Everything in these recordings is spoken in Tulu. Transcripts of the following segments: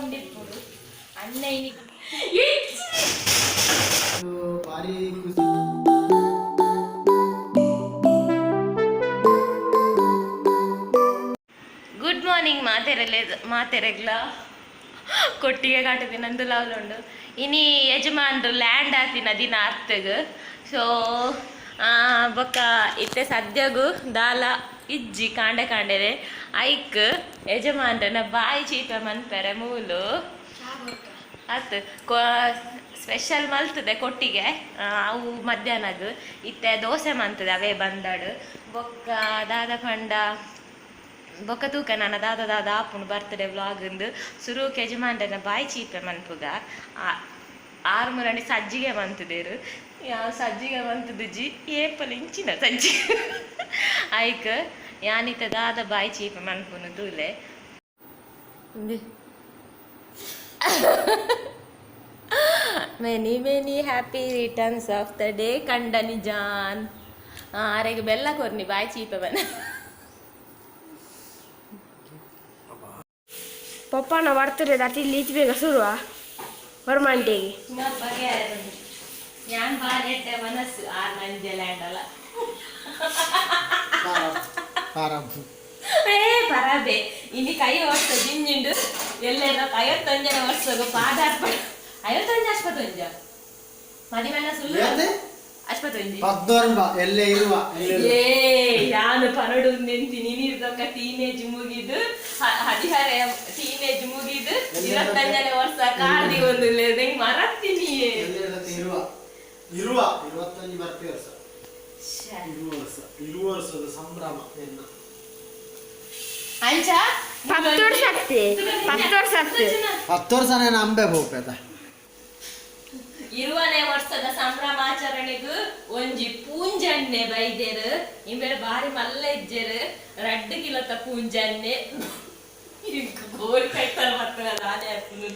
ಉಂಡಿಪ್ಪುಡು ಅಣ್ಣ ಇನಿ. ಭಾರಿ ಖುಷಿ. ಗುಡ್ ಮಾರ್ನಿಂಗ್ ಮಾತೆರೆಲೆ, ಮಾತೆರೆಗ್ಲ. ಕೊಟ್ಟಿಗೆ ಕಾಟದಿ ನಂದು ಲಾವ್ಲುಂಡು. ಇನಿ ಯಜಮಾನ್ರು ಲ್ಯಾಂಡ್ ಆತಿನ ದಿನ ಅರ್ತಗ್. ಸೊ ಬೊಕ್ಕ ಇತ್ತೆ ಸದ್ಯಗು ದಾಲ ಇಜ್ಜಿ. ಕಾಂಡೆ ಕಾಂಡೆರೆ ಐಕ್ ಯಜಮಾನ್ರನ ಬಾಯಿ ಚೀಪ ಮನ್ಪೆರೆ ಮೂಲು ಆತ್ ಸ್ಪೆಷಲ್ ಮಲ್ತದೆ ಕೊಟ್ಟಿಗೆ. ಅವು ಮಧ್ಯಾಹ್ನಗ್ ಇತ್ತೆ ದೋಸೆ ಮಂತದೆ, ಅವೇ ಬಂದಡು. ಬೊಕ್ಕ ದಾದ ಪಂಡ, ಬೊಕ್ಕ ತೂಕ ನನ್ನ ದಾದ ದಾದ ಆಪುಂಡು ಬರ್ತ್ಡೇ ವ್ಲಾಗ್ ಇಂದು. ಸುರುಕ್ ಯಜಮಾನ್ರನ ಬಾಯಿ ಚೀಪೆ ಮನ್ಪುಗ. ಆರು ಮುರಣಿ ಸಜ್ಜಿಗೆ ಮಂತದೇರು. ಯಾವ ಸಜ್ಜಿಗೆ ಮಂತದಿಜ್ಜಿ, ಏಪಲ್ ಇಂಚಿನ ಸಜ್ಜಿಗೆ. ಐಕ್ ಯಾನಿತ ದಾದ ಬಾಯಿ ಚೀಪೆ ಮನ್ಪುನು ತೂಲೆ. Many many happy returns of the day ಕಂಡನಿ ಜಾನ್. ಆರೆಗ್ ಬೆಲ್ಲ ಕೊರ್ನಿ, ಬಾಯಿ ಚೀಪೆ ಬನ್ನ. ಪಪ್ಪನ ಬರ್ತದೆ ಅತಿ ಈಚ್ ಬೇಗ ಶುರುವ ಬರ್ಮಂಟೆಗೆ. ಯಾನ್ ಬಾರಿ ಎಡ್ಡೆ ಮನಸ್ಸು ಆರ್ ನಂಜೆ ಲ್ಯಾಂಡಲ. ಪಾರಬ್ಬು. ಏ ಪರಾಬೆ, ಇನಿ ಕೈ ವರ್ಷ ಜಿಂಜಿಂಡು ಎಲ್ಲೆಲ್ಲ 51ನೇ ವರ್ಷಗ ಪಾದಾರ್ಪಣ. 51, ಅಶ್ಪತ್ತೊಂಜ ಮದಿಮೆಲ್ಲ ಸುಳ್ಳು. ಏತೆ? ಅಶ್ಪತ್ತೊಂಜಿ. ಪದ್ದೊರ್ಂಬ ಎಲ್ಲೆ ಇರುವ ಎಲ್ಲೆ ಇರುವ. ಏ ಯಾನು ಪರಡು ನೆಂತಿ ನೀರ್ದೊಕ್ಕ ಟೀನೇಜ್ ಮುಗಿದು, ಹದಿಹರೆ ಟೀನೇಜ್ ಮುಗಿದು 25ನೇ ವರ್ಷ ಕಾರ್ದಿ ಒಂದು ನಿಂಗ್ ಮರತ್ತೀನಿ. ಎಲ್ಲೆ ಇರತ್ತೆ ಇರುವ ಇರುವ 21 ಬರ್ತಿ ವರ್ಷ. ಇರುವ ವರ್ಷ, ಇರುವ ವರ್ಷದ ಸಂಭ್ರಮ ಎನ್ನ. ಅಂಚ. 10 ವರ್ಷ ಆಗ್ತೆ, 10 ವರ್ಷ ಆಗ್ತೆ. 10 ವರ್ಷ ನಾನು ಅಂಬೆ ಹೋಗ್ಬೇಕ. ಇರುವನೇ ವರ್ಷದ ಸಂಭ್ರಮಾಚರಣೆಗು ಒಂಜಿ ಪೂಂಜಣ್ಣೆ ಬೈದೆರ್. ಇಂಬೆರ್ ಬಾರಿ ಮಲ್ಲ ಇಜ್ಜೆರ್, ರಡ್ಡ್ ಕಿಲೋತ ಪೂಂಜಣ್ಣೆ ಗೋರಿ ಕೈತಲ್ ಬರ್ತದ ದಾನೆ ಆಪುಂಡು.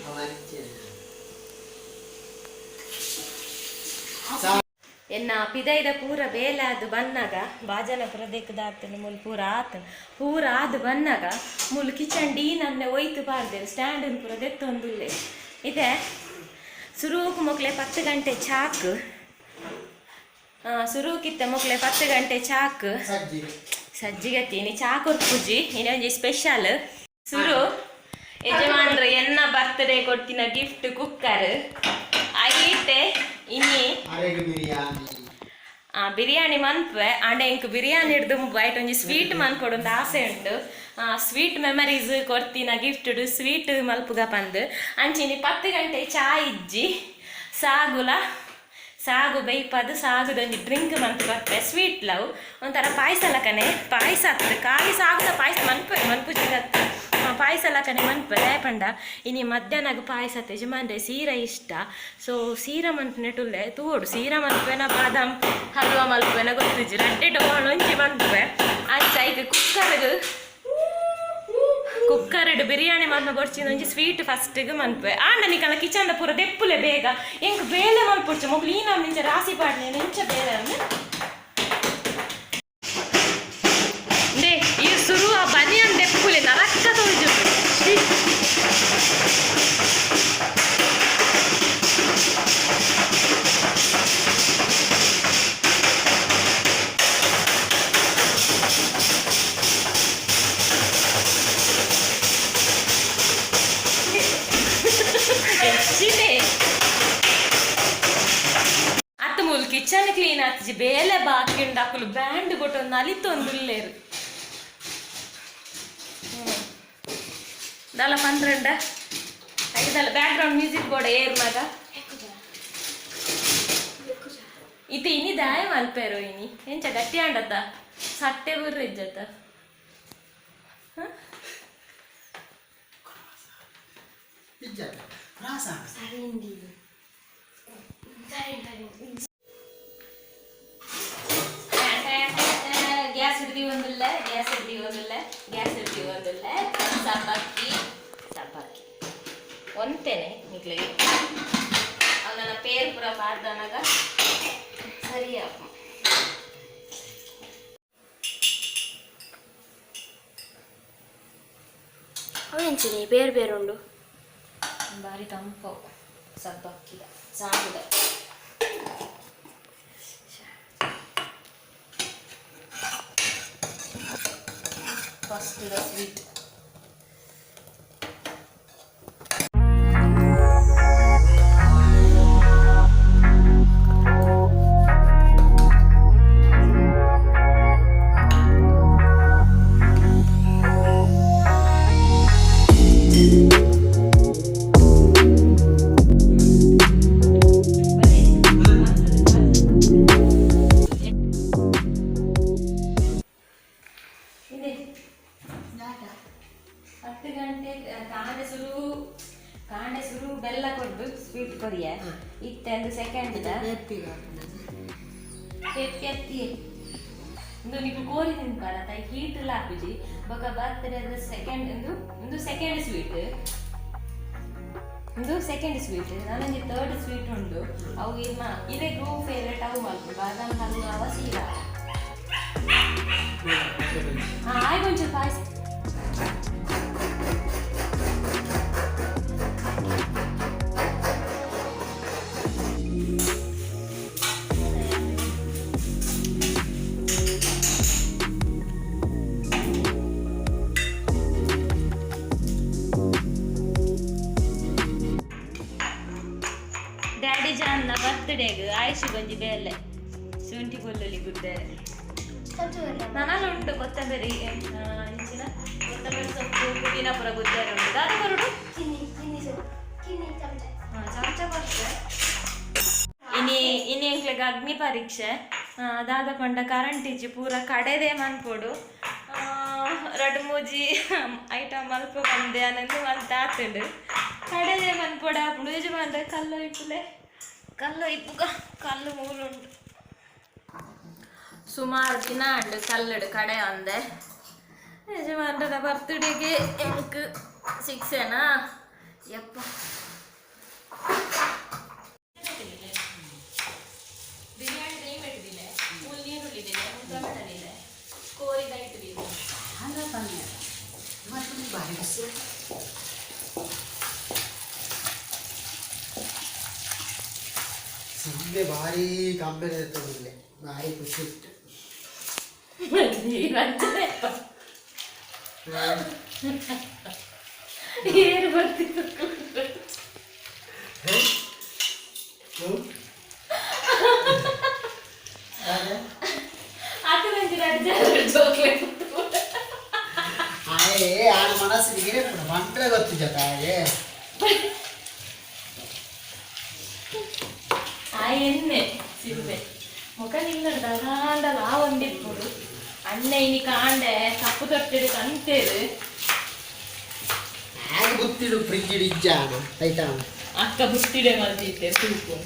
ಎನ್ನ ಪಿದೈದ ಪೂರ ಬೇಲೆ ಆದ್ ಬನ್ನಗ ಬಾಜನ ಪೂರ ದೆಕ್ದಾತನು. ಮುಲ್ ಪೂರ ಆತನು, ಪೂರ ಆದ್ ಬನ್ನಗ ಮುಲ್ ಕಿಚನ್ ಡೀ ನಮ್ನೆ ಒಯ್ತು ಪಾಡ್ದೆರ್, ಸ್ಟ್ಯಾಂಡ್ ಪೂರ ದೆತ್ತೊಂದುಲ್ಲೆ. ಇದೆ ಸುರೂಕು ಮೊಕ್ಲೆ 10 ಗಂಟೆ ಚಾಕ್. ಸುರೂಕಿತ್ತ ಮೊಕ್ಲೆ 10 ಗಂಟೆ ಚಾಕ್. ಸಜ್ಜಿಗೆ. ಸಜ್ಜಿಗೆ ತೀನಿ, ಚಾ ಕೊರ್ಪುಜಿ. ಇನ್ನೊಂಜಿ ಸ್ಪೆಷಲ್. ಸುರು ಯಜಮಾನ್ರು ಎನ್ನ ಬರ್ತ್ಡೇ ಕೊಡ್ತಿನ ಗಿಫ್ಟ್ ಕುಕ್ಕರ್ ಐತೆ ಇನಿ. ಅರೆಗ್ ಬಿರಿಯಾನಿ. ಆ ಬಿರಿಯಾನಿ ಮನ್ಪೆ ಆಂಡ ಎಂಕ್ ಬಿರಿಯಾನಿ ಹಿಡ್ದು ಬೈಟ್ ಒಂಜಿ ಸ್ವೀಟ್ ಮನ್ಪೊಡೊಂದು ಆಸೆ ಉಂಡು. ಸ್ವೀಟ್ ಮೆಮರೀಸ್ ಕೊರ್ತಿನ ಗಿಫ್ಟ್ ಸ್ವೀಟ್ ಮಲ್ಪುಗ ಪಂದ್. ಅಂಚಿನಿ 10 ಗಂಟೆ ಚಾ ಇಜ್ಜಿ, ಸಾಗುಲ ಸಾಗು ಬೇಯ್ಪದು ಸಾಗುದೊಂಜಿ ಡ್ರಿಂಕ್ ಮಂತ್ ಬರ್ಪೆ. ಸ್ವೀಟ್ ಲವ್ ಒಂಥರ ಪಾಯಸ ಲಕನೆ. ಪಾಯಸ ಅತ್ತು, ಖಾಲಿ ಸಾಗುದ ಪಾಯಸ ಮನ್ಪೆ ಮನ್ಪುಜಿಗತ್ತು. ಪಾಯಸ ಲಕನೆ ಮನ್ಪೆ. ಪಂಡ ಇನಿ ಮಧ್ಯಾಹ್ನಗ್ ಪಾಯಸ ಅತ್ತೆ. ಯಜಮಾನ್ರೆ ಸೀರೆ ಇಷ್ಟ, ಸೊ ಸೀರೆ ಮನ್ಪುನೆಟುಲ್ಲೆ ತೂವೊಡು. ಸೀರೆ ಮನ್ಪೆನ ಬಾದಾಮ್ ಹಲ್ವಾ ಮಲ್ಪೆನ ಗೊತ್ತಿಜ್ಜಿ. ರಡ್ಡೆ ಒಂಜಿ ಮನ್ಪೆ. ಅಂಚ ಐಕ್ ಕುಕ್ಕರ್ಗ್ ಕುಕ್ಕರ್ಡ್ ಬಿರಿಯಾನಿ ಮನ್ಪ ಬೊಡ್ಚಿನ ಒಂಜಿ ಸ್ವೀಟ್ ಫಸ್ಟಿಗೆ ಮನ್ಪೆ. ಆಂಡ ನಿಕಲ ಕಿಚನ್ ಪೂರ ದೆಪ್ಪುಲೆ ಬೇಗ. ಎಂಕ್ ಬೇಲೆ ಮಲ್ಪೊಡ್ಚು ಮೊಕ್ಲು ಈ ನಮ್ ನಿಂಚ ರಾಸಿ ಪಾಡ್ನೆ ನಿಂಚ ಬೇಲೆ ಅನ್ನು. ದೇ ಈ ಸುರು ಆ ಬನಿಯನ್ ದೆಪ್ಪುಲೆ, ನರಕ್ಕ ತೋಜುಂಡು. ಶ್ರೀ. ಹೆಚ್ಚಿದೆ ಅತ್ತ ಮೂಲು ಕಿಚನ್ ಕ್ಲೀನ್ ಆತಿಜಿ, ಬೇಲೆ ಬಾಕಿ ಉಂಡು. ಅಕುಲು ಬ್ಯಾಂಡ್ ಕೊಟ್ಟೊಂದು ಅಲಿತೊಂದುಲ್ಲೇರು. ದಾಲ ಪಂದ್ರಂಡ ಐದಲ್ಲ ಬ್ಯಾಕ್ ಗ್ರೌಂಡ್ ಮ್ಯೂಸಿಕ್ ಬೋರ್ಡ್ ಏರ್ ಮಗ. ಇತ್ತೆ ಇನಿ ದಾಯ ಮಲ್ಪೇರು. ಇನಿ ಎಂಚ ಗಟ್ಟಿ ಆಂಡತ್ತ ಸಟ್ಟೆ ಬುರ್ರ ಇಜ್ಜತ್ತ. ಇಜ್ಜತ್ತ ರಾಸ. ಗ್ಯಾಸ್ ಹಿಡ್ದಿ ಒಂದಿಲ್ಲ, ಗ್ಯಾಸ್ ಹಿಡ್ದಿ ಒಂದಿಲ್ಲ, ಗ್ಯಾಸ್ ಹಿಡ್ದಿ ಒಂದಿಲ್ಲ. ಸಬ್ಬಕ್ಕಿ ಸಬ್ಬಕ್ಕಿ ಒಂತೇನೆ ನಿಕ್ಲೆಗೆ. ಅವ್ ನನ್ನ ಪೇರ್ ಪೂರ ಪಾಡ್ದನಾಗ ಸರಿ ಆಪು. ಅವೆಂಚಿನಿ ಬೇರೆ ಬೇರೆ ಉಂಡು. ಭಾರಿ ತಂಪು ಸಬ್ಬಕ್ಕಿದ ಸಾಗುದ. First the sweet. ಇದೆ 10 ಗಂಟೆ ಕಾಂಡೆ ಶುರು, ಕಾಂಡೆ ಶುರು ಬೆಲ್ಲ ಕೊಡ್ದು ಸ್ವೀಟ್ ಕೊರಿಯ ಇತ್ತೆ ಒಂದು ಸೆಕೆಂಡ್ ಎತ್ತಿ ಇಂದು ನಿಕ್ಕು ಕೋರಿ ತಿನ್ಪಾರ ತಾಯಿ ಹೀಟ್ ಎಲ್ಲ ಹಾಕುಜಿ. ಬೊಕ ಬರ್ತಡೆ ಸೆಕೆಂಡ್ ಇಂದು, ಇಂದು ಸೆಕೆಂಡ್ ಸ್ವೀಟ್, ಇಂದು ಸೆಕೆಂಡ್ ಸ್ವೀಟ್. ನಾನೊಂಜಿ ಥರ್ಡ್ ಸ್ವೀಟ್ ಉಂಡು. ಅವು ಇರ್ನ ಇರೆಗೂ ಫೇವ್ರೇಟ್. ಅವು ಮಲ್ಪು ಬಾದಾಮ್ ಹಲ್ವಾ ಅವ ಸೀರಾ. ಹಾಂ, ಆಯ್ತು, ಒಂಚೂರು ಪಾಯಸ. ಡ್ಯಾಡಿ ಜಾನ್ನ ಬರ್ತ್ಡೇಗ್ ಆಯುಷ್ ಬಂಜಿ ಬೇಲೆ ಶುಂಠಿ ಬೆಳ್ಳುಳ್ಳಿ ಗುದ್ದರೆ ನನಲ್ಲ ಉಂಟು. ಕೊತ್ತಂಬರಿ, ಇಂಚಿನ ಕೊತ್ತಂಬರಿ ಸೊಪ್ಪು, ಪುದೀನ ಪೂರ ಗುದ್ದರೆ ಉಂಟು. ದಾದ ಬರುಡು? ಹಾ, ಚಮಚ ಬರ್ತದೆ. ಇನಿ ಇನಿ ಎಂಕ್ಲೆಗ್ ಅಗ್ನಿ ಪರೀಕ್ಷೆ. ದಾದ ಪಂಡ ಕರೆಂಟ್ ಇಜ್ಜಿ, ಪೂರ ಕಡೆದೇ ಮನ್ಪೊಡು. ರಡ್ಡ್ ಮೂಜಿ ಐಟಮ್ ಮಲ್ಪ ಬಂದೆ ಅನ್ನಂದು ಮಲ್ತ ಆತುಂಡು. ಕಡೆದೇ ಮನ್ಪೊಡು ಆಪುಂಡು. ಯಜಮಾನ್ರೆ, ಕಲ್ಲು ಇಪ್ಪುಲೆ, ಕಲ್ಲು ಇಪ್ಪುಗ, ಕಲ್ಲು ಮೂಲುಂಡು. ಸುಮಾರು ದಿನ ಅಂಡು ಕಲ್ಲುಡು ಕಡೆ ಅಂದೆ. ಯಜಮಾನ್ರನ ಬರ್ತ್ಡೇಗೆ ಎಂಕ್ ಸಿಕ್ಸೇನಾ ಯಪ್ಪ. ಬಿರಿಯಾನಿ ದೈ ಮೆಟ್ಟುದಿಲ್ಲ, ಮೂಲು ನೀರುಳ್ಳಿ ದಿಲ್ಲ, ಮೂಲು ಟೊಮೆಟೊ ದಿಲ್ಲ, ಕೋರಿ ದೈಟುದಿಲ್ಲ. ಭಾರಿ ಬಿಸಿ. ಸಿಂಬೆ ಭಾರಿ ಕಂಬೆನೆ ಇರ್ತದೆ, ಭಾರಿ ಖುಷಿ ಇತ್ತು. ರಂಜನೆ ಏನು ಬರ್ತಿತ್ತು? ಹ್ಮ್? ಅದೇ? ಆತ ರಂಜನೆ ಜೋಕ್ಲೆ. ಆಯೇ ಆನ ಮನಸ್ಸಿಗೆ ಬಂದ್ರೆ ಗೊತ್ತು ಜೊತೆ. ಆ ಎಣ್ಣೆ ಸಿಂಬೆ ಮುಖ ನಿಲ್ಲಡು ದಾದಾಂಡಲ ಆ ಒಂದಿಪ್ಪುಡು. ಅಣ್ಣೆ ಇನಿ ಕಾಂಡೆ ಕಪ್ಪು ತೊಟ್ಟಿಡು ಕಂತೇರು. ಆಗ ಗೊತ್ತಿಡು ಫ್ರಿಜ್ ಇಜ್ಜಾನ ಆಯ್ತಾ? ಅಕ್ಕ ಬುತ್ತಿಡೆ ಮಲ್ತಿದ್ದೆ ತೂಕು.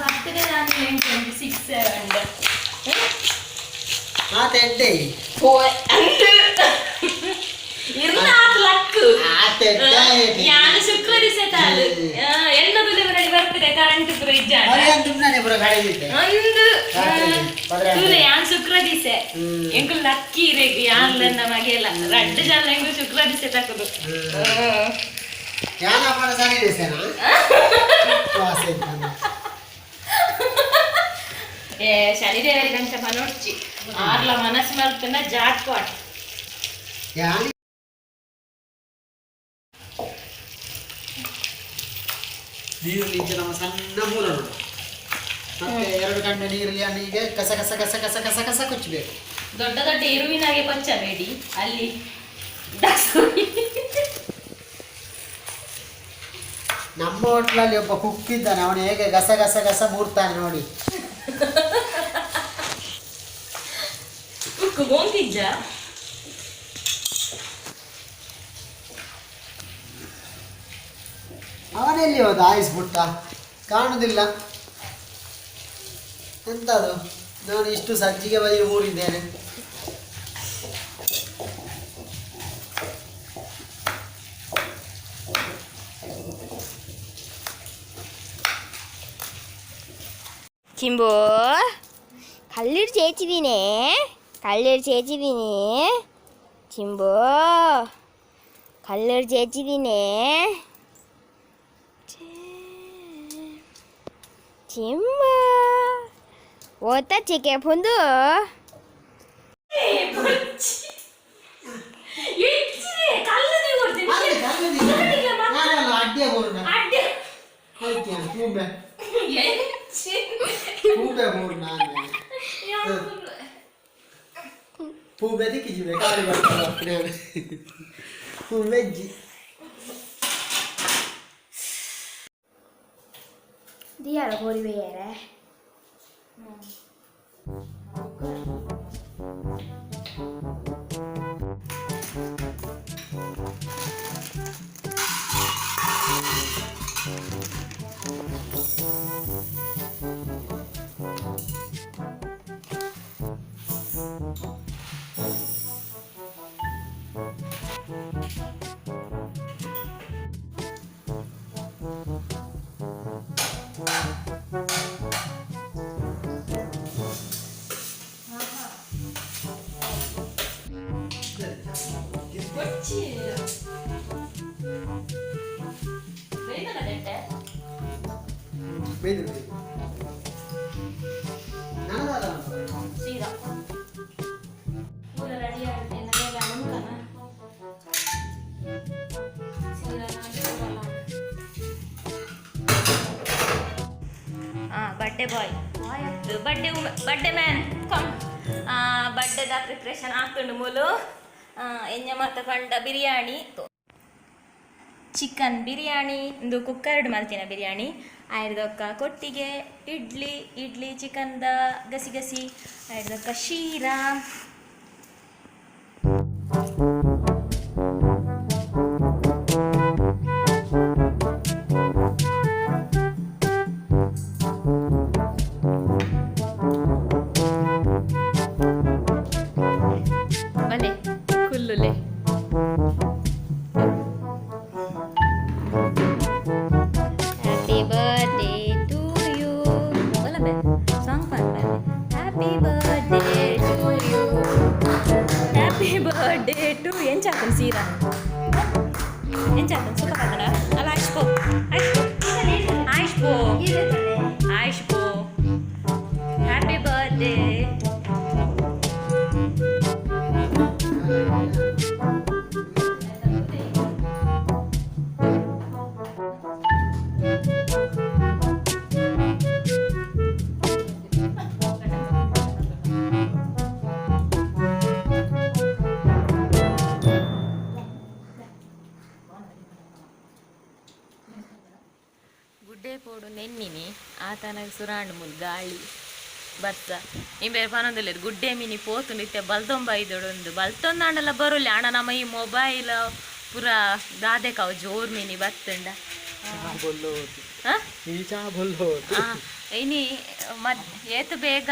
ಬರ್ತ್ಡೇ ನಾನು 26 ಅಂಡ್ ಆತ ಎಡ್ಡೆ. ಅಂಡ್ ಇರ್ನ ಆತ ಲಕ್. ಆತ ಎಡ್ಡೆ. ಯಾನು ಶುಕ್ರ ದಿವಸ ತಾಳು ಎನ್ನದು ರೆಡಿ ಬರ್ತದೆ, ಕರೆಂಟ್ ಪೂರ ಇಜ್ಜಾಂಡ. ಅರೆ ಅಂದುಮ್ನಾನೆ ಪೂರ ಗಾಡಿ ಬಿಟ್ಟೆ. ಒಂದು ಪದ್ರೆ. ತೂಲೆ, ಯಾನ್ ಶುಕ್ರ ದಿವಸ. ಎಂಕುಲು ಲಕ್ಕಿ ಇರೆಗ್, ಯಾನ್ ನನ್ನ ಮಗೆಲ್ಲ ರಡ್ಡು ಜನ ಎಂಕು ಶುಕ್ರ ದಿವಸ ತಕುದು. ಯಾನ ಪಣ ಸರಿ ದೇಸೇನಾ ವಾಸ ಇದ್ದಾನೆ. ಏ ಶನಿದೇವರಿಗೆ ಅಂಚ ಮನೋಡ್ಚಿ, ಆರ್ಲ ಮನಸ್ಸು ಮಲ್ತನ ಜಾಟ್ ಪಾಟ್. ಯಾನ್ ನೀರುಳ್ಳಿ ಇಂಚ ನಮ್ಮ ಸಣ್ಣ ಮೂರ ನೋಡು. ಮತ್ತೆ ಎರಡು ಕಣ್ಣು ನೀರುಳ್ಳಿ ಹೀಗೆ ಕಸ ಕಸ ಕಸ ಕಸ ಕಸ ಕಸ ಕೊಚ್ಚಬೇಕು. ದೊಡ್ಡ ದೊಡ್ಡ ಇರುವಿನಾಗೆ ಕೊಚ್ಚಬೇಡಿ ಅಲ್ಲಿ. ನಮ್ಮ ಹೋಟ್ಲಲ್ಲಿ ಒಬ್ಬ ಕುಕ್ ಇದ್ದಾನೆ, ಅವನು ಹೇಗೆ ಗಸ ಗಸ ಗಸ ಮೂರ್ತಾನೆ ನೋಡಿ. ಕುಕ್ಕು ಗೋಂಕಿಜ್ಜ. ಅವನೆಲ್ಲಿ ಹೋದ? ಆಯಿಸ್ಬಿಟ್ಟ, ಕಾಣುದಿಲ್ಲ. ಎಂತದು, ನಾನು ಇಷ್ಟು ಸಜ್ಜಿಗೆ ಬದಿ ಊರಿದ್ದೇನೆ. ಚಿಂಬು ಕಲ್ಲೀರ್ ಚೇಚಿದೀನಿ, ಕಲ್ಲೀರ್ ಚೇಚಿದೀನಿ. ಚಿಂಬು ಕಲ್ಲೀರ್ ಚೇಚಿದೀನಿ. ಚಿಂಬು ಓತ ಚಿಕೆ ಪುಂದು. ಅಡ್ಡಿಯ ಬೋರ್ನ ಪೂಂಬೆ ಪೂಂಬೆ ಬೋರ್ನ ಪೂಂಬೆ ದಿಕ್ಕಿಜಿವೆ ಕಾಲಿ ಬರ್ತಾರೆ ಪೂಂಬೆಜ್ಜಿ. ದಿಯಾರ ಕೋರಿ ಬೇರೆ. ಬೇದು ನಾನು. ಸೀದಾ ಪೂರ ರೆಡಿ ಆಗುತ್ತೆ. ನನ್ನೆಲ್ಲ ಅನುಕನ ಸೀರಾ. ಹಾಂ, birthday boy, birthday, birthday man, come. ಬರ್ಡೇದ preparation ಆಗ್ತುಂಡು ಮೂಲು. ಎಂಜ ಮಾತ ಪಂಡ ಬಿರಿಯಾನಿ, ಚಿಕನ್ ಬಿರಿಯಾನಿ. ಇಂದು ಕುಕ್ಕರ್ಡ್ ಮಲ್ತಿನ ಬಿರಿಯಾನಿ. ಆಯ್ದೊಕ್ಕ ಕೊಟ್ಟಿಗೆ, ಇಡ್ಲಿ, ಇಡ್ಲಿ ಚಿಕನ್ದ ಗಸಿ ಗಸಿ. ಆಯ್ದೊಕ್ಕ ಶೀರಾ. ಬಲೆ ಕುಲ್ಲುಲೆ. Happy birthday to you. ಬಲಬೆ song ಪಾಡ್ಬೆ. Happy birthday to you, happy birthday to. ಎಂಚಾತನ್ ಸೀರಾ, ಎಂಚಾತನ್? ಸುಖ ಪಾತನ ಅಲ್ಲ. ಆಯ್ಷ್ಪೋ, ಆಯ್ಷ್ಪೋ, ಆಯ್ಷ್ಪೋ, ಆಯ್ಷ್ಪೋ. Happy birthday. ಗುಡ್ಡೆ ಪೋಡು ನೆನ್ನಿನಿ ಆತನ ಸುರಾಂಡ್ ಮುಲ್ ಗಾಳಿ ಬರ್ಸ. ಇಂಬೇರ್ ಪನೊಂದುಲ್ಲೆರ್ ಗುಡ್ಡೆ ಮಿನಿ ಪೋತುಂಡು ಇತ್ತೆ ಬಲ್ತೊಂಬ ಇದ್ದೊಡೊಂದು ಬಲ್ತೊಂದಾಂಡಲ ಬರುಲ್ಲೆ ಆಂಡ. ನಮ್ಮ ಈ ಮೊಬೈಲ್ ಪೂರ ದಾದೆಕಾವು ಜೋರ್ ಮಿನಿ ಬತ್ತುಂಡ. ಚಾ. ಹಾ? ಈ ಚಾ ಬೊಲ್ಲೋ. ಇನಿ ಮದ್ ಏತು ಬೇಗ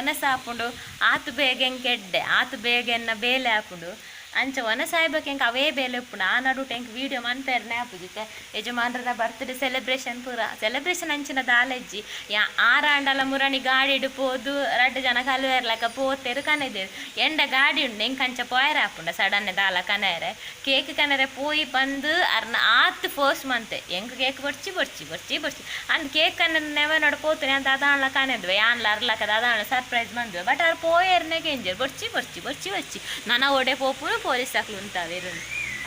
ಒನಸ ಆಪುಂಡು, ಆತು ಬೇಗ ಎಂಕ್ ಎಡ್ಡೆ, ಆತು ಬೇಗ ಎನ್ನ ಬೇಲೆ ಆಪುಂಡು. ಅಂಚ ಒನ ಸಾಯ್ಬೇಕು ಎಂಕ್ ಅವೇ ಬೇಲೆ ಉಪ್ಪುಂಡು. ಆ ನಡುಟು ಎಂಕ್ ವೀಡಿಯೋ ಮನ್ಪೆರ್ನೆ ಆಪುಜಿ. ಯಜಮಾನ್ರನ ಬರ್ತ್ಡೇ ಸೆಲೆಬ್ರೇಷನ್ ಪೂರ ಸೆಲೆಬ್ರೇಷನ್ ಅಂಚಿನ ದಾಲೆಜ್ಜಿ. ಯಾ ಆರಾಂಡಲ ಮುರಣಿ ಗಾಡಿಡ್ ಪೋದು ರಡ್ಡ್ ಜನ ಕಲುವೆರ್ಲಕ ಪೋತೆರ್ ಕನೆದೆರ್. ಎಂಡ ಗಾಡಿ ಉಂಡು, ಎಂಕ್ ಅಂಚ ಪೋಯರೆ ಆಪುಂಡ. ಸಡನ್ ದಾಲ ಕನೆರೆ ಕೇಕ್ ಕನರೆ ಪೋಯಿ ಬಂದು ಅರ್ನ ಆತ್ ಫೋರ್ಸ್ ಮಂತೆ ಎಂಕ್ ಕೇಕ್ ಬೊರ್ಚಿ ಬೊರ್ಚಿ ಬೊರ್ಚಿ ಬೊರ್ಚಿ ಅಂದ್ ಕೇಕ್ ಕನ್ನ ನೆವ ನೋಡ ಪೋತುನೆ ಅಂತ ಅದಾನ್ಲ ಕನೆದ್ವೆ. ಯಾನ್ಲ ಅರ್ಲಕ ಅದಾನ್ಲ ಸರ್ಪ್ರೈಸ್ ಮಂದ್ವೆ. ಬಟ್ ಅರ್ ಪೋಯರ್ನೆ ಕೆಂಜೆರ್ ಬೊರ್ಚಿ ಬೊರ್ಚಿ ಬೊರ್ಚಿ ಬೊರ್ಚಿ. ನನ ಒಡೆ ಪೋಪುನು ಪೊಲೀಸ್ ಅಕ್ಲು ಉಂತಾವೆರು.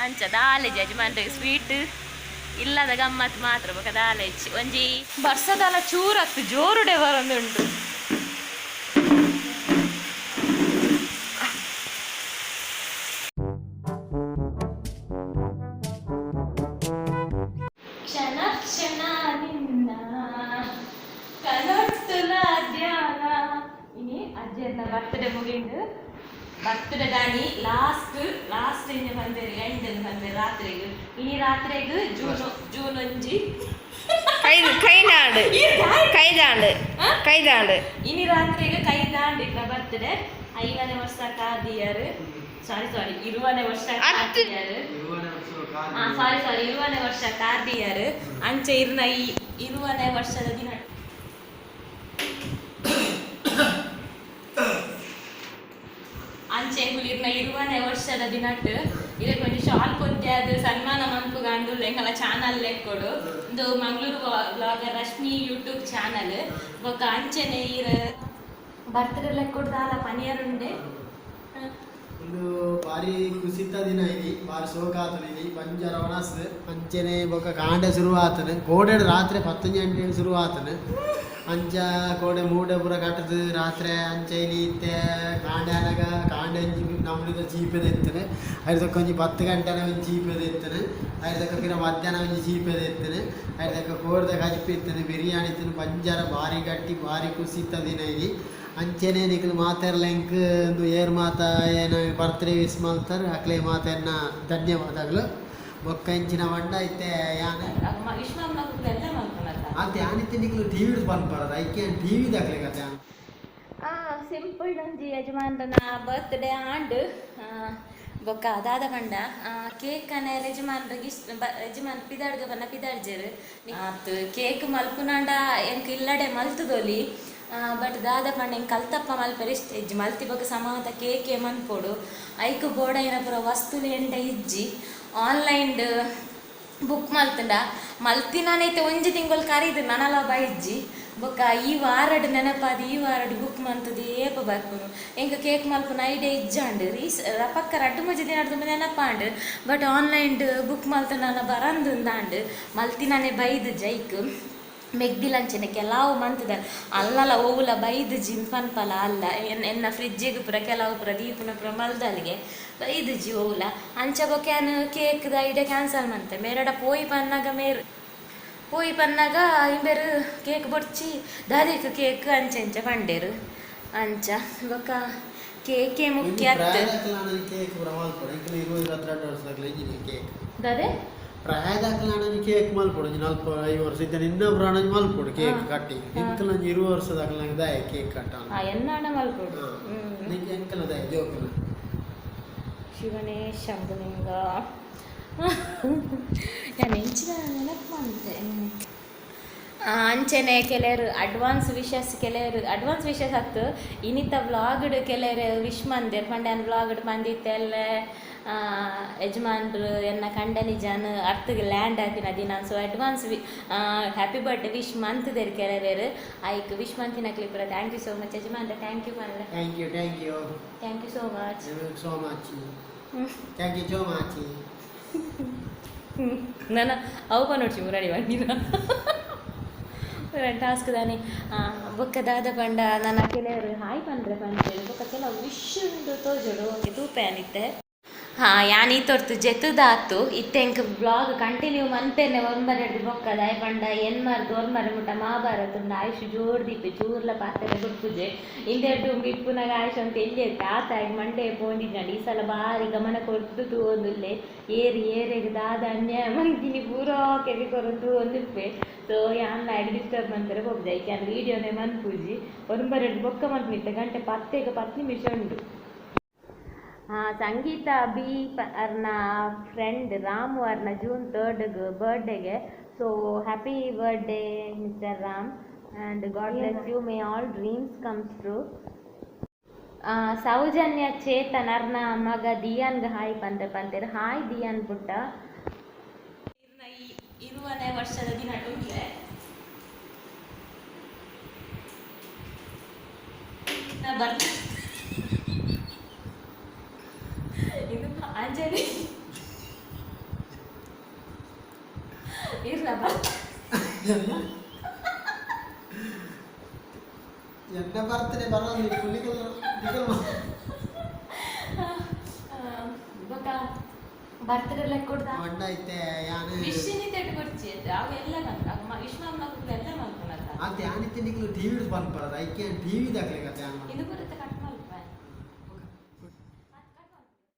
ಅಂಚ ದಾಲೆ ಯಜಮಾನ್ರಿಗೆ ಸ್ವೀಟ್ ಇಲ್ಲದ ಗಮ್ಮತ್ ಮಾತ್ರ ಬೊಕ ದಾಲೆಜ್ಜಿ. ಒಂಜಿ ಬರ್ಸದಾಲ ಚೂರತ್ತು ಜೋರುಡೆ ಬರೊಂದುಂಡು. ಕ್ಷಣ ಕ್ಷಣ ನಿನ್ನ ಕನೊಟ್ಟುಲ ಧ್ಯಾನ. ಇನಿ ಅಜ್ಜೆರ್ನ ಬರ್ತ್ಡೇ ಮುಗಿಂಡು. ಬರ್ತ್ಡೇ ದಾನಿ ಲಾಸ್ಟ್ ಲಾಸ್ಟ್ ಇಂಜ ಬಂದೇರು ಎಂಡ್ ಬಂದೇರು ರಾತ್ರಿಗ್. ಇನಿ ರಾತ್ರಿಗ್ ಜೂನ್ ಜೂನ್ ಒಂಜಿ. ಕೈ ಕೈನಾಡು ಕೈದಾಂಡು ಕೈದಾಂಡು. ಇನಿ ರಾತ್ರಿಗ್ ಕೈದಾಂಡ್ ಇಟ್ಟ ಬರ್ತ್ಡೇ. 5ನೇ ವರ್ಷ ಕಾದಿಯರು, ಸಾರಿ ಸಾರಿ, 20ನೇ ವರ್ಷ ಕಾದಿಯರು. ಸಾರಿ ಸಾರಿ, 20ನೇ ವರ್ಷ ಕಾರ್ದಿಯರು. ಅಂಚೆ ಇರ್ನ ಈ 20ನೇ ವರ್ಷದ ದಿನ. 20ನೇ ವರ್ಷದ ದಿನಟ್ ಇದಕ್ಕೆ ಒಂಜಿ ಶಾಲ್ ಪೊದ್ದೆ ಸನ್ಮಾನ ಮನ್ಪುಗಾಂಡು ಎಂಕಲ ಚಾನಲ್ ಲೆಕ್ಕೊಡು. ಇಂದು Mangaluru blogger Rashmi YouTube channel. ಬೊಕ್ಕ ಅಂಚನೆ ಈರ್ ಬರ್ತ್ಡೇ ಲೆಕ್ಕೊಡು ದಾಲ ಪನಿಯರುಂಡೆ. ಒಂದು ಭಾರಿ ಕುಸಿತ ದಿನ ಇದಿ, ಭಾರಿ ಶೋಕ ಆತನ ಇದಿ. ಬಂಜಾರ ಒಣಸ್ ಅಂಚನೆ ಬೊಕ್ಕ ಕಾಂಡೆ ಶುರು ಆತನ. ಕೋಡೆ ರಾತ್ರಿ 10 ಗಂಟೆ ಶುರು ಆತನ. ಅಂಚ ಕೋಡೆ ಮೂಡೆ ಪೂರ ಕಟ್ಟದು ರಾತ್ರಿ ಅಂಚ ಇನಿ ಇತ್ತೆ ಕಾಂಡೆ ಆನಗ ಕಾಂಡೆ ಒಂಜಿ ನಮ್ಮನಿದ ಚೀಪೆದ ಇತ್ತನೆ. ಐದಕ್ಕ ಒಂಜಿ 10 ಗಂಟೆನ ಒಂಜಿ ಚೀಪೆದ ಇತ್ತನೆ. ಐದಕ್ಕ ಪಿರ ಮಧ್ಯಾಹ್ನ ಒಂಜಿ ಚೀಪೆದ ಇತ್ತನೆ. ಐದಕ್ಕ ಕೋಡ್ದ ಕಜಿಪು ಇತ್ತನೆ, ಬಿರಿಯಾನಿ ಇತ್ತನೆ. ಬಂಜಾರ ಭಾರಿ ಗಟ್ಟಿ, ಭಾರಿ ಕುಸಿತ ದಿನ ಇದಿ. ಅಂಚೆನೆ ನಿಕುಲು ಮಾತೆರ್ಲ ಎಂಕ್ ಒಂದು ಏರ್ ಮಾತ ಏನ ಬರ್ತ್ಡೇ ವಿಶ್ ಮಲ್ತಾರ್ ಅಕ್ಲೆ ಮಾತೆರ್ನ ಧನ್ಯವಾದಗಳು. ಬೊಕ್ಕ ಇಂಚಿನ ವಂಡ ಇತ್ತೆ ಯಾನ್ ವಿಶ್ವ ಎಲ್ಲ ಮಲ್ಪುನತ. ಆತೆ ಯಾನಿತ್ತೆ ನಿಕುಲು ಟಿವಿ ಪನ್ಪರದ ಐಕೆ ಟಿವಿ ದಾಕ್ಲೆ ಕತೆ. ಸಿಂಪಲ್ ಒಂಜಿ ಯಜಮಾನ್ರನ ಬರ್ತ್ಡೇ ಆಂಡ್. ಬೊಕ್ಕ ಅದಾದ ಪಂಡ ಕೇಕ್ ಅನ್ನ ಯಜಮಾನ್ರಿಗೆ ಇಷ್ಟ. ಯಜಮಾನ್ ಪಿದಾಡ್ಗ ಬನ್ನ ಪಿದಾಡ್ಜೆರ್ ಆತ್. ಕೇಕ್ ಮಲ್ಪುನಾಂಡ ಎಂಕ್ ಇಲ್ಲಡೆ ಮಲ್ತುದೊಲಿ. ಬಟ್ ದಾದ ಪಂಡ ಎಂಕ್ ಕಲ್ತಪ್ಪ ಮಲ್ಪೆರೆ ಇಷ್ಟ ಇಜ್ಜಿ. ಮಲ್ತಿ ಬೊಕ್ಕ ಸಮಾತ ಕೇಕೆ ಮನ್ಪೊಡು. ಐಕ್ ಬೋಡಾಯಿನ ಪೂರ ವಸ್ತುಲು ಎಂಡ ಇಜ್ಜಿ. ಆನ್ಲೈನ್ ಬುಕ್ ಮಲ್ತುಂಡ ಮಲ್ತಿನಾನೈತೆ ಒಂಜಿ ತಿಂಗಳು ಕರೀದು ನನಲ ಬೈಜ್ಜಿ. ಬೊಕ್ಕ ಈ ವಾರಡ್ ನೆನಪಾದ ಈ ವಾರಡ್ ಬುಕ್ ಮಂತುದು ಏಪ ಬರ್ಪುನು. ಎಂಕ್ ಕೇಕ್ ಮಲ್ಪುನ ಐಡಿಯಾ ಇಜ್ಜಾಂಡ್. ರೀಸ್ ಪಕ್ಕ ರಡ್ಡ್ ಮೂಜಿ ದಿನ ನೆನಪಾಂಡ್. ಬಟ್ ಆನ್ಲೈನ್ ಬುಕ್ ಮಲ್ತುಂಡ ಬರಂದುಂದಾಂಡ್. ಮಲ್ತಿನಾನೆ ಬೈದು ಜೈಕ್ ಮೆಗ್ದಿಲಂಚನೆ ಕೆಲವು ಮಂತದ ಅಲ್ಲಲ ಓವುಲ ಬೈದು ಜಿನ್ ಪನ್ಪಲ ಅಲ್ಲ ಎನ್ನ ಫ್ರಿಜ್ಜಿಗೆ ಪೂರ ಕೆಲವು ಪೂರ ದೀಪುನ ಪೂರ ಮಲ್ದಲ್ಗೆ ಬೈದು ಜಿ ಓವುಲ. ಅಂಚ ಬೊಕ್ಕ ಯಾನ್ ಕೇಕ್ದ ಐಡಿಯಾ ಕ್ಯಾನ್ಸಲ್ ಮಂತೆ. ಮೇರಡ ಪೋಯಿ ಪನ್ನಾಗ ಮೇರ್ ಪೋಯಿ ಪನ್ನಾಗ ಇಂಬೆರು ಕೇಕ್ ಬೊಡ್ಚಿ ದಾದಿಕ್ ಕೇಕ್ ಅಂಚ ಅಂಚ ಪಂಡೇರು. ಅಂಚ ಬೊಕ್ಕ ಕೇಕೆ ಮುಖ್ಯ ಅತ್ತ್. ಕೇಕ್ ಪೂರ ಮಲ್ಪೊಡು ಎಂಕುಲು 20 22 ವರ್ಷದಾಕ್ಲೆ ಇಂಜಿನ ಕೇಕ್. ದಾದೆ? ಪ್ರಾಯದಾಕ್ಲೆ ಕೇಕ್ ಮಲ್ಪೊಡು. ಒಂಜಿ 45 ವರ್ಷ ಇತ್ತೆ ನಿನ್ನ ಪುರಾಣ ಮಲ್ಪೊಡು ಕೇಕ್ ಕಟ್ಟಿ. ಎಂಕುಲು ಒಂಜಿ 20 ವರ್ಷದಾಕ್ಲೆ ದಾಯ ಕೇಕ್ ಕಟ್ಟ. ಎನ್ನಾಣ ಮಲ್ಪೊಡು. ನಿಂಗೆ ಎಂಕಲ ದಾಯ ಜೋಕುಲು. ಶಿವನೇ ಶಂಭುಲಿಂಗ. ನಾನು ಎಂಚಿನ ನೆನಪು ಮಂತೆ. ಅಂಚನೆ ಕೆಲವರು ಅಡ್ವಾನ್ಸ್ ವಿಶಸ್, ಕೆಲವರು ಅಡ್ವಾನ್ಸ್ ವಿಶಸ್ ಅತ್ತು ಇನ್ನಿತ ವ್ಲಾಗ್ಡ್ ಕೆಲವರು ವಿಶ್ ಮಂದೆರ್ ಪಂಡ ಯಾನ್ ವ್ಲಾಗ್ಡ್ ಮಂದಿತ್ತೆಲ್ಲ ಯಜಮಾನ್ರು ಎನ್ನ ಕಂಡನಿ ಜನ ಅರ್ತಗೆ ಲ್ಯಾಂಡ್ ಆತಿನ ದಿನ. ಸೊ ಅಡ್ವಾನ್ಸ್ ಹ್ಯಾಪಿ ಬರ್ತ್ಡೇ wish ಮಂತುದೆರ್ ಕೆಲವೇರು. ಐಕ್ ವಿಶ್ ಮಂತಿನಕ್ಲೆ ಪೂರ thank you so much. ಯಜಮಾನ್ರೆ thank you ಪನ್ಲೆ. Thank you, thank you. Thank you so much. So much, thank you so much. ನನ್ನ ಅವು ಪನೊಡ್ಚಿ ಮುರಾಡಿ ಬಂದಿನ ಟಾಸ್ಕ್ ದಾನೆ. ಬೊಕ್ಕ ದಾದ ಪಂಡ ನನ್ನ ಕೆಲವರು ಹಾಯ್ ಪಂಡ್ರೆ ಪಂಡೇರು. ಬೊಕ್ಕ ಕೆಲವು ವಿಶ್ ಉಂಡು ತೋಜೋಡು. ಓಕೆ, ತೂಪೆ ಅನಿತ್ತೆ. ಹಾಂ, ಯಾನ್ ಈ ತೊರ್ತು ಜೆತ್ತುದಾತು. ಇತ್ತೆ ಎಂಕ್ ಬ್ಲಾಗ್ ಕಂಟಿನ್ಯೂ ಮನ್ಪೆರ್ನೆ ಒರ್ಂಬರೆಡ್ದು ಬೊಕ್ಕ. ದಾಯೆ ಪಂಡ ಎನ್ಮರ್ದು ಒರ್ಮರೆ ಮುಟ್ಟ ಮಹಾಭಾರತ ಉಂಡು. ಆಯುಷ್ ಜೋರ್ ದೀಪೆ ಚೂರ್ಲ ಪಾತೆರ ಬುಡ್ಪುಜೆ. ಇಂದೆರಡು ಇಪ್ಪುನಾಗ ಆಯುಷ್ ಅಂತ ಎಲ್ಲಿ ಆತಾಗಿ ಮಂಡೆ ಪೋಂದಿಜ್ಜಾಂಡ್. ಈ ಸಲ ಬಾರಿ ಗಮನ ಕೊರ್ದು ತೂವೊಂದುಲ್ಲೆ. ಏರು ಏರೆಗ್ ದಾದ ಅನ್ಯಾಯ ಮಂತಿನಿ ಪೂರಾ ಕೆಬಿ ಕೊರೊಂದು ತೂವೊಂದಿಪ್ಪೆ. ಸೊ ಯಾನ್ ಲಾಗ್ ಡಿಸ್ಟರ್ಬ್ ಮನ್ಪೆರೆ ಪೋಪುಜಿ. ಐಕ್ ಯಾನ್ ವೀಡಿಯೋನೇ ಮನ್ಪುಜಿ. ಒರ್ಂಬರೆಡ್ದು ಬೊಕ್ಕ ಮನ್ಪುನಿತ್ತೆ. ಗಂಟೆ 10ಗ್ 10 ನಿಮಿಷ ಉಂಡು. ಸಂಗೀತ ಬಿ ಅರ್ನ ಫ್ರೆಂಡ್ ರಾಮು ಅರ್ನ ಜೂನ್ 3 ಬರ್ಡೇಗೆ. So happy birthday mister Ram and God bless you, may all dreams comes true. Soujanya Chetan ಅರ್ನ ಮಗ ದಿಯಾನ್ಗೆ ಹಾಯ್ ಪಂತೆ ಪಂತೇರು. ಹಾಯ್ ದಿಯಾನ್ ಪುಟ್ಟ. 20ನೇ ವರ್ಷದ ದಿನ ಉಂಟೆ. ಬರ್ತ ಇದು ಅಂಜಲಿ ಇರ್ಲ ಬರ್ತ. ಎನ್ನ ಬರ್ತಡೆ ಬರೋದು ನಿಕಲ್ ನಿಕಲ್. ಬೊಕ್ಕ ಬರ್ತ್ಡೇ ಲೆಕ್ಕೊಡ್ದ ಮಂಡ ಇತ್ತೆ ಯಾನ್ ವಿಶ್ವನಿ ತೆಟ್ಟು ಕೊಡ್ಚಿ ಅವು ಎಲ್ಲ ವಿಶ್ವ ಎಲ್ಲ ಮಲ್ಪುನತ. ಆತೆ ಯಾನಿತ್ತೆ ನಿಕುಲು ಟಿವಿ ಪನ್ಪರದ ಐಕೆ ಟಿವಿ ದಾಕ್ಲೆ ಕತೆ. ಇದು ಬರುತ್ತೆ ಕಟ್.